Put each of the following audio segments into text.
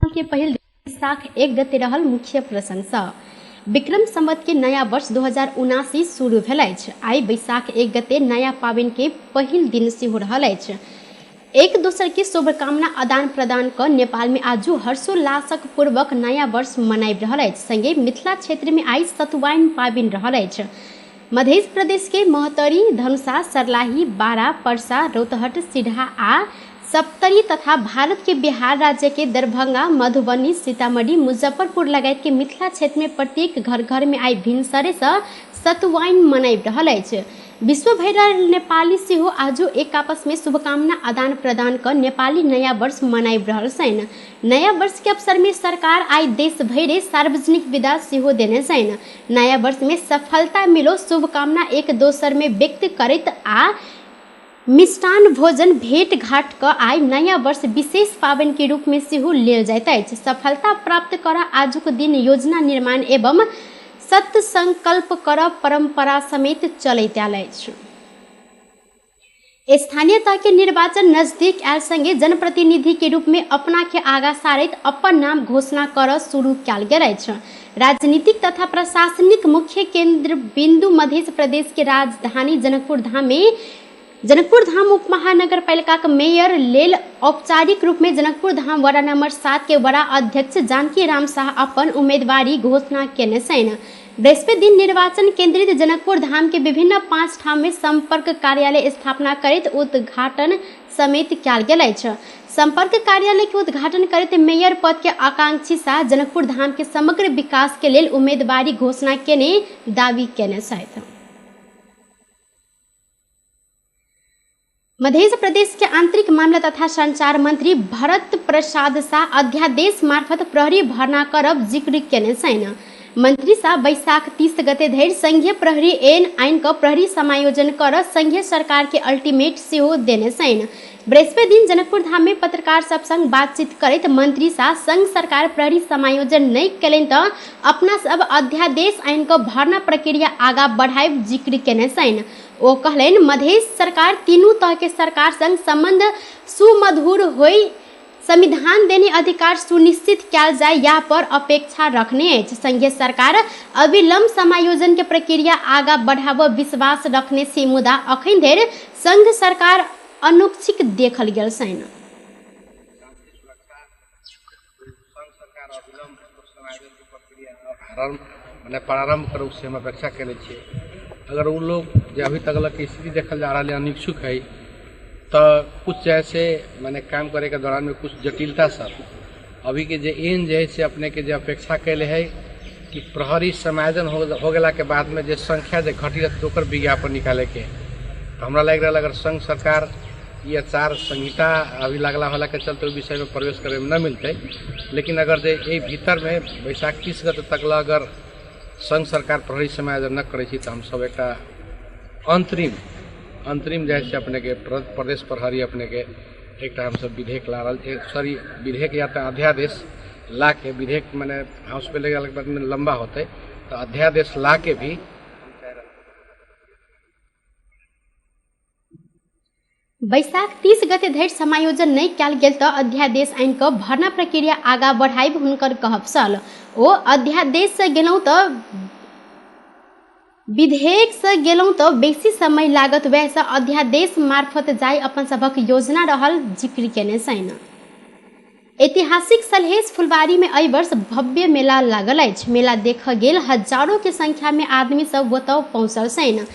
के पहिल वैशाख 1 गते रहल मुख्य प्रसंग। विक्रम संवत के नया वर्ष 2079 शुरू भेल अछि। आइ वैशाख 1 गते नया पाबनि के पहिल दिन सेहो रहल अछि। एक दोसर के शुभकामना आदान प्रदान क नेपाल में आजू हर्षोल्लासक पूर्वक नया वर्ष मनाबि रहल अछि। संगे मिथिला क्षेत्र में आइ सतुआइन पाबनि रहल अछि। मध्य प्रदेश के महोत्तरी, धनुषा, सर्लाही, बारा, परसा, रौतहट, सिरहा आ सप्तरी तथा भारत के बिहार राज्य के दरभंगा, मधुबनी, सीतामढ़ी, मुजफ्फरपुर लगायत के मिथिला क्षेत्र में प्रत्येक घर घर में आइ भिनसरे से सतुआइन मनाबि रहल अछि। विश्व भरि नेपाली सेहो आजो एक आपस में शुभकामना आदान प्रदान क नेपाली नया वर्ष मनाबि रहल छनि। नया वर्ष के अवसर में सरकार आइ देश भरि सार्वजनिक विदा सेहो देने छनि। नया वर्ष में सफलता मिलो शुभकामना एक दोसर में व्यक्त करैत आ मिष्टान भोजन भेंट घाट क आइ नया वर्ष विशेष पाबनि के रूप में सेहो लेल जाइत अछि। सफलता प्राप्त कर आजुक दिन योजना निर्माण एवं सत्संकल्प कर परंपरा समेत चलैत आयल अछि। स्थानीय तह के निर्वाचन नजदीक आयल संगे जनप्रतिनिधि के रूप में अपना के आगा सारैत अपन नाम घोषणा कर शुरू कयल गेल अछि। राजनीतिक तथा प्रशासनिक मुख्य केंद्र बिंदु मध्य प्रदेश के राजधानी जनकपुर धाम में जनकपुर धाम उप महानगरपालिका के मेयर लेल औपचारिक रूप में जनकपुर धाम वडा नंबर 7 के वडा अध्यक्ष जानकी राम शाह अपन उम्मीदवारी घोषणा केने छनि। बृहस्पति दिन निर्वाचन केंद्रित जनकपुर धाम के विभिन्न 5 ठाम में संपर्क कार्यालय स्थापना करैत उद्घाटन समेत कयल गेल अछि। संपर्क कार्यालय के उद्घाटन करैत मेयर पद के आकांक्षी शाह जनकपुर धाम के समग्र विकास के लेल उम्मीदवारी घोषणा केने दावी केने छथि। मध्य प्रदेश के आंतरिक मामला तथा संचार मंत्री भरत प्रसाद शाह अध्यादेश मार्फत प्रहरी भर्ना करब जिक्र केने छनि। मंत्री शाह वैशाख 30 गते धरि संघीय प्रहरी एन आइन क प्रहरी समायोजन कर संघीय सरकार के अल्टीमेट सेहो देने छनि। बृहस्पति दिन जनकपुर धाम में पत्रकार सब संग बातचीत करैत मंत्री शाह संघ सरकार प्रहरी समायोजन नहीं केलनि त अपना सब अध्यादेश आइन क भर्ना प्रक्रिया आगा बढ़ायब जिक्र केने छनि। ओ कहलनि मधेश सरकार तीनू तह के सरकार संग संबंध सुमधुर होई संविधान देने अधिकार सुनिश्चित कयल जाय यह पर अपेक्षा रखने अछि। संघीय सरकार अविलंब समायोजन के प्रक्रिया आगा बढ़ाब विश्वास रखने से मुदा अखन धरि संघ सरकार अनुच्छिक देखल गेल छनि। प्रारंभ करू से हम अपेक्षा करै छियै। अगर ओ लोग जे अभी तक लग स्थिति देखल जा रहा है अनिच्छुक है तो कुछ ऐसे माने काम करे के दौरान में कुछ जटिलता सब अभी के जे एन जे है से अपने के जे अपेक्षा कैले है कि प्रहरी समायोजन हो गया के बाद में जे संख्या जे घटी रहते ओकर विज्ञापन निकाले के, तो हमरा लागि रहा अगर संघ सरकार ई आचार संहिता अभी लगला होला के चलते विषय में प्रवेश करे में न मिलते, लेकिन अगर जे एहि भीतर में वैशाख 30 गते तक ला अगर संघ सरकार प्रहरी समायोजन न करै छी तो हम सब एक अंतरिम जे से अपने के प्रदेश प्रहरी अपने के एक हम सब विधेयक ला रहा, सॉरी विधेयक या तो अध्यादेश ला के, विधेयक मैंने हाउस पे ले के बाद में लंबा होते तो अध्यादेश ला के भी। वैशाख 30 गते धरि समायोजन नहि कयल गेल तऽ अध्यादेश आनि कऽ भर्ना प्रक्रिया आगा बढ़ायब हुनकर कहब छल। ओ अध्यादेशसँ गेलहुँ तऽ विधेयकसँ गेलहुँ तऽ बेसी समय लागत, वएहसँ अध्यादेश मार्फत जाय अपन सभक योजना रहल जिक्र केने छनि। ऐतिहासिक सलहेश फुलवारी में एहि वर्ष भव्य मेला लागल अछि। मेला देखऽ गेल हजारों के संख्या में आदमी सब ओतऽ पहुँचल छनि।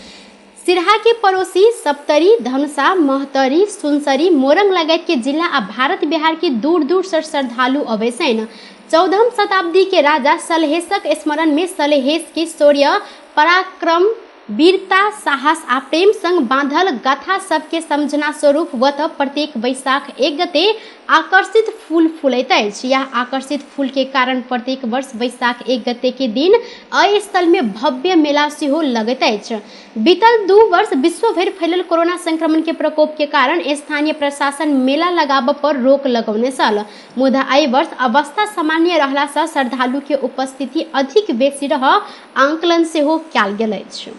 सिरहा के पड़ोसी सप्तरी, धनुषा, महोत्तरी, सुनसरी, मोरंग लगायत के जिला आ भारत बिहार के दूर दूर से श्रद्धालु अबै छनि। 14वीं शताब्दी के राजा सलहेशक स्मरण में सलहेश के शौर्य, पराक्रम, वीरता, साहस आ प्रेम संग बांधल गाथा सबके समझना स्वरूप वत प्रत्येक वैशाख 1 गते आकर्षित फूल फूलैत अछि। यह आकर्षित फूल के कारण प्रत्येक वर्ष वैशाख 1 गते के दिन एहि स्थल में भव्य मेला सेहो लगैत अछि। बीतल 2 वर्ष विश्व भरि फैलल कोरोना संक्रमण के प्रकोप के कारण स्थानीय प्रशासन मेला लगाबऽ पर रोक लगौने छल, मुदा एहि वर्ष अवस्था सामान्य रहला सँ श्रद्धालु के उपस्थिति अधिक बेसी रह आंकलन सेहो कयल गेल अछि।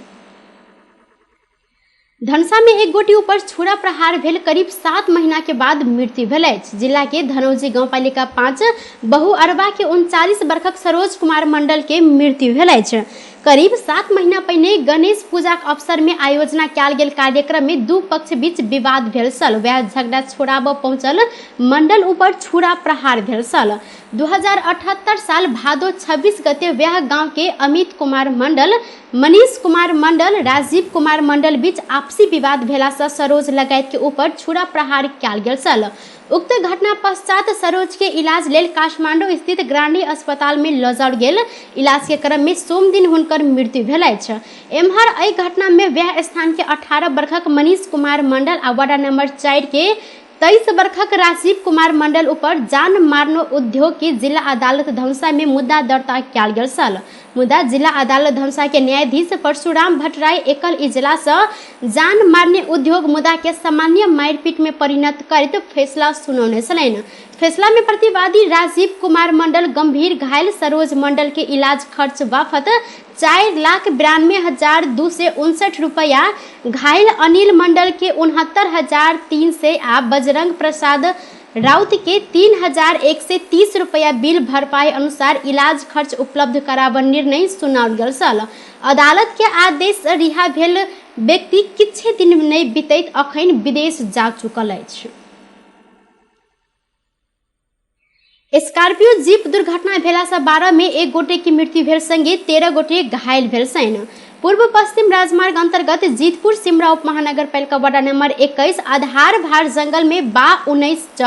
धनसा में एक गोटी ऊपर छुरा प्रहार भेल करीब 7 महीना के बाद मृत्यु भेल अछि। जिला के धनौजी गांवपालिका 5 बहुअरबा के 39 वर्षक सरोज कुमार मंडल के मृत्यु भेल अछि। करीब 7 महीना पहिने गणेश पूजा के अवसर में आयोजना कयल गेल कार्यक्रम में दू पक्ष बीच विवाद भेल छल। वएह झगड़ा छोड़ाबऽ पहुंचल मंडल ऊपर छुरा प्रहार भेल छल। 2078 साल भादो 26 गते वएह गांव के अमित कुमार मंडल, मनीष कुमार मंडल, राजीव कुमार मंडल बीच आपसी विवाद भेला से सरोज लगायत के ऊपर छुरा प्रहार कयल गेल छल। उक्त घटना पश्चात सरोज के इलाज लेल काठमांडू स्थित ग्रांडी अस्पताल में लऽ जाओल गेल। इलाज के क्रम में सोम दिन हुनकर मृत्यु भेल अछि। एम्हर एहि घटना में वएह स्थान के 18 वर्षक मनीष कुमार मंडल आ वार्ड नंबर 4 के 23 वर्षक राजीव कुमार मंडल ऊपर जान मारनो उद्योग के जिला अदालत धनुषा में मुद्दा दर्ता कयल गेल छल। मुदा जिला अदालत धनुषा के न्यायाधीश परशुराम भट्टराई एकल इजलास जान मारने उद्योग मुद्दा के सामान्य मारपीट में परिणत करैत फैसला सुनौने छलनि। फैसला में प्रतिवादी राजीव कुमार मंडल गंभीर घायल सरोज मंडल के इलाज खर्च बापत 4,92,259 रुपया, घायल अनिल मंडल के 69,300 आ बजरंग प्रसाद राउत के 3,130 रुपया बिल भरपाई अनुसार इलाज खर्च उपलब्ध कराबऽ निर्णय सुनाओल गेल छल। अदालत के आदेश रिहा भेल व्यक्ति किछे दिन नहि बीतैत अखन विदेश जा चुकल अछि। स्कॉर्पियो जीप दुर्घटना भेला से 12 में एक गोटे की मृत्यु भेल संगे 13 गोटे घायल भेल छनि। पूर्व पश्चिम राजमार्ग अंतर्गत जीतपुर सिमरा उप महानगरपालिका वार्ड नंबर 21 आधार भार जंगल में बा 19 च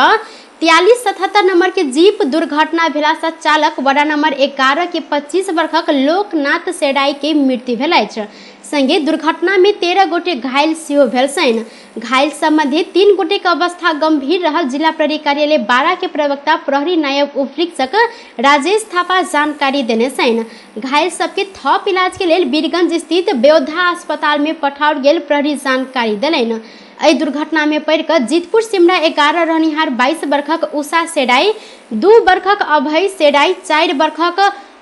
4377 नंबर के जीप दुर्घटना भेला से चालक वार्ड नंबर 11 के 25 वर्षक लोकनाथ सेडाई के मृत्यु भेल अछि। संगे दुर्घटना में 13 गोटे घायल सेहो भेल छनि। घायल संबंधी 3 गोटे के अवस्था गंभीर रहल जिला प्रहरी कार्यालय 12 के प्रवक्ता प्रहरी नायब उपरीक्षक राजेश थापा जानकारी देने छनि। घायल सबके थप इलाज के लेल वीरगंज स्थित बेयोद्धा अस्पताल में पठाओल गेल प्रहरी जानकारी देलनि। एहि दुर्घटना में पड़ि कऽ जीतपुर सिमरा 11 रहनिहार 22 वर्षक उषा सेडाई, 2 वर्षक अभय सेडाई, 4 वर्षक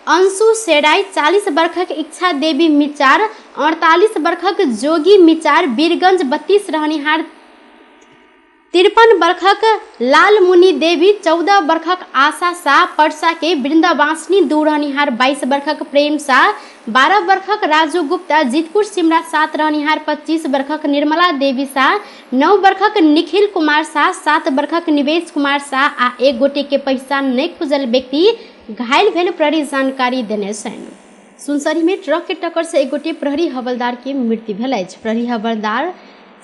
अंशु सेडाई, 40 वर्षक इच्छा देवी मिचार, 48 वर्षक जोगी मिचार, वीरगंज 32 रहनिहार 53 वर्षक लालमुनि देवी, 14 वर्षक आशा शाह, परसा के वृंदावासिनी 2 रहनिहार 22 वर्षक प्रेम शाह, 12 वर्षक राजू गुप्ता, जीतपुर सिमरा 7 रहनिहार 25 वर्षक निर्मला देवी शाह, 9 वर्षक निखिल कुमार शाह, 7 वर्षक निवेश कुमार शाह आ एक गोटे के पहचान नहि खुजल व्यक्ति घायल भेल प्रहरी जानकारी देने छनि। सुनसरी में ट्रक के टक्कर से एक गोटे प्रहरी हवलदार के मृत्यु भेल अछि। प्रहरी हवलदार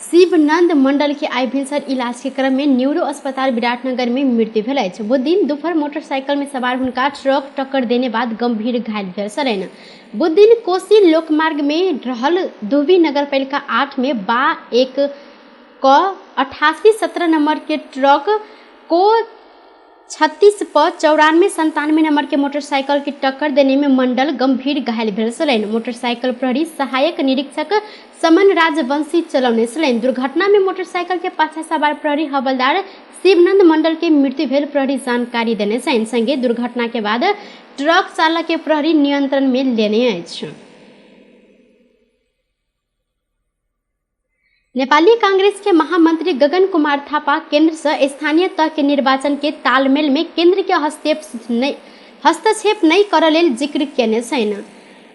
शिवनंद मंडल के आइ भिनसर इलाज के क्रम में न्यूरो अस्पताल विराटनगर में मृत्यु भेल अछि। बुध दिन दोपहर मोटरसाइकिल में सवार हुनका ट्रक टक्कर देने बाद गंभीर घायल भेल छलनि। बुध दिन कोसी लोकमार्ग में रहल दुबी नगरपालिका 8 में बा 1 क 8817 नंबर के ट्रक को 36 प 9497 नंबर के मोटरसाइकिल की टक्कर देने में मंडल गंभीर घायल भेल छलनि। मोटरसाइकिल प्रहरी सहायक निरीक्षक समन राजवंशी चलौने छलनि। दुर्घटना में मोटरसाइकिल के पाछा सवार प्रहरी हवलदार शिवनंद मंडल के मृत्यु भेल प्रहरी जानकारी देने छनि। संगे दुर्घटना के बाद ट्रक चालक के प्रहरी नियंत्रण में लेने अछि। नेपाली कांग्रेस के महामंत्री गगन कुमार थापा केंद्र से स्थानीय तह के निर्वाचन के तालमेल में केंद्र के हस्तक्षेप नहीं कर लेल जिक्र केने छनि।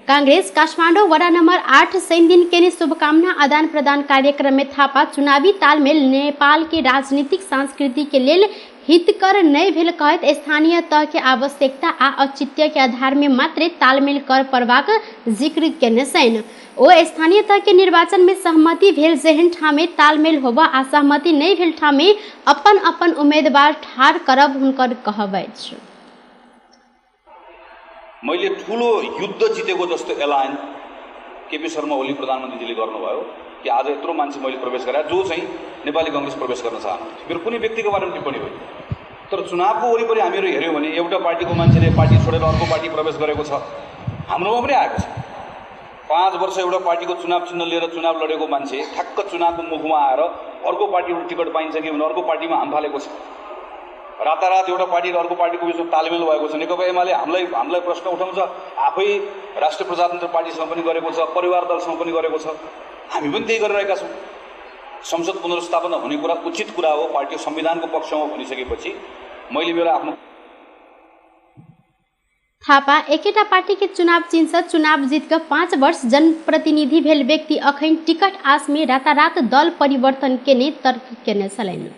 कांग्रेस काठमाडौँ वडा नंबर 8 शनि दिन केने शुभकामना आदान प्रदान कार्यक्रम में थापा चुनावी तालमेल नेपाल के राजनीतिक संस्कृति के लेल हितकर नहीं भेल कहैत स्थानीय तह के आवश्यकता आ औचित्य के आधार में मात्रे तालमेल कर पड़बाक जिक्र केने छनि। ओ स्थानीय तह के निर्वाचन में सहमति भेल जेहन ठामे तालमेल होब आ सहमति नहीं भेल ठामे अपन अपन उम्मीदवार ठाढ़ करब हुनकर कहब अछि। मैले ठूलो युद्ध जितेको जस्तो ऐलान केपी शर्मा ओली प्रधानमन्त्रीजीले गर्नुभयो कि आज यत्रो मान्छे मैले प्रवेश गराएँ जो चाहिँ नेपाली कङ्ग्रेस प्रवेश गर्न चाहनुहुन्थ्यो। मेरो कुनै व्यक्तिको बारेमा टिप्पणी होइन, तर चुनावको वरिपरि हामीहरू हेऱ्यौँ भने एउटा पार्टीको मान्छेले पार्टी छोडेर अर्को पार्टी प्रवेश गरेको छ, हाम्रोमा पनि आएको छ। 5 वर्ष एउटा पार्टीको चुनाव चिन्ह लिएर चुनाव लडेको मान्छे ठ्याक्क चुनावको मुखमा आएर अर्को पार्टीबाट टिकट पाइन्छ कि भने अर्को पार्टीमा हाम फालेको छ। रातारात एउटा पार्टी र अर्को पार्टीको बिचमा तालमेल भएको छ। नेकपा एमाले हामीलाई प्रश्न उठाउँछ, आफै राष्ट्रिय प्रजातन्त्र पार्टीसँग पनि गरेको छ, परिवार दलसँग पनि गरेको छ, हामी पनि त्यही गरिरहेका छौँ। संसद पुनर्स्थापना हुने कुरा उचित कुरा हो, पार्टी संविधानको पक्षमा भनिसकेपछि मैले मेरो आफ्नो थापा एकेटा पार्टी के चुनाव चिन्ह से चुनाव जीत के 5 वर्ष जनप्रतिनिधि भेल व्यक्ति अखन टिकट आस में रातारात दल परिवर्तन केने तर्क केने छलनि।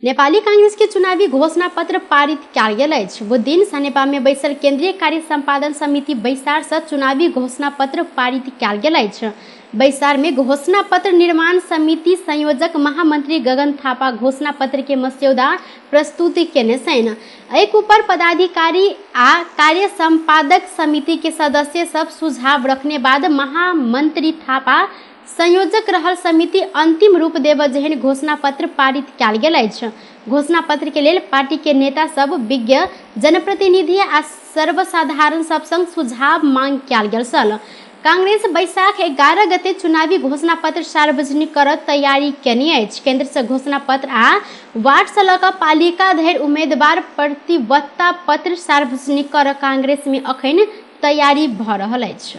नेपाली कांग्रेस के चुनावी घोषणा पत्र पारित कयल गेल अछि। बुधदिन सनेपा में बैसल केंद्रीय कार्य संपादन समिति बैसार से चुनावी घोषणा पत्र पारित कयल गेल अछि। बैसार में घोषणा पत्र निर्माण समिति संयोजक महामंत्री गगन थापा घोषणा पत्र के मस्यौदा प्रस्तुत केने छनि। एक ऊपर पदाधिकारी आ कार्य संपादक समिति के सदस्य सब सुझाव रखने बाद महामंत्री थापा संयोजक रहल समिति अंतिम रूप देव जेहन घोषणा पत्र पारित कयल गेल अछि। घोषणा पत्र के लेल पार्टी के नेता सब, विज्ञ जनप्रतिनिधि आ सर्वसाधारण सब संग सुझाव मांग कयल गेल छल। कांग्रेस बैसाख 11 गते चुनावी घोषणा पत्र सार्वजनिक कर तैयारी केने अछि। केंद्र से घोषणा पत्र आ वार्ड से लऽ कऽ पालिका धरि उम्मीदवार प्रतिबद्धता पत्र सार्वजनिक कर कांग्रेस में अखन तैयारी भऽ रहल अछि।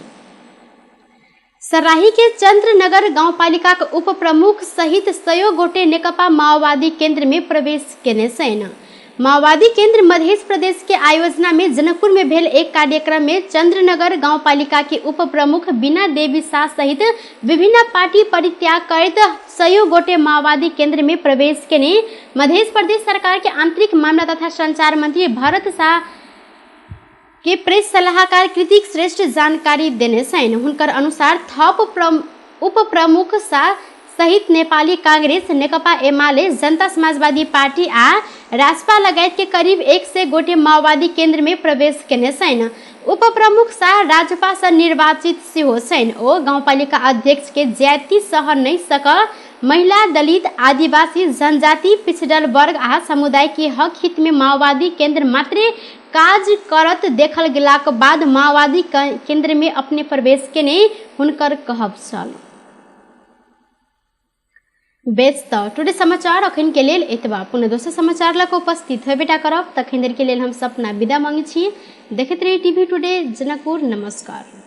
सराही के चंद्रनगर गांवपालिका के उप प्रमुख सहित 100 गोटे नेकपा माओवादी केंद्र में प्रवेश केने छनि। माओवादी केंद्र मध्य प्रदेश के आयोजना में जनकपुर में भेल एक कार्यक्रम में चंद्रनगर गांवपालिका के उप प्रमुख बीना देवी शाह सहित विभिन्न पार्टी परित्याग करैत 100 गोटे माओवादी केंद्र में प्रवेश केने मध्य प्रदेश सरकार के आंतरिक मामला तथा संचार मंत्री भरत शाह के प्रेस सलाहकार कृतिक श्रेष्ठ जानकारी देने छनि। हुनकर अनुसार थप उप प्रमुख शाह सहित नेपाली कांग्रेस, नेकपा एमाले, जनता समाजवादी पार्टी आ रासपा लगायत के करीब 100 गोटे माओवादी केंद्र में प्रवेश केने छनि। उप प्रमुख शाह राजपा से निर्वाचित सेहो छनि। ओ गाउँपालिका अध्यक्ष के ज्यादती सह नहि सक महिला, दलित, आदिवासी, जनजाति, पिछड़ल वर्ग आ समुदाय के हक हित में माओवादी केंद्र मात्रे काज करत देखल गेलाक बाद माओवादी केंद्र में अपने प्रवेश केने हुनकर कहब छल। बेस त टुडे समाचार अखन के लेल एतबा। पुनः दोसर समाचार लऽ कऽ उपस्थित होबेटा करब। तखन देर के लेल हम सपना विदा मांगै छी। देखैत रही टीवी टुडे जनकपुर। नमस्कार।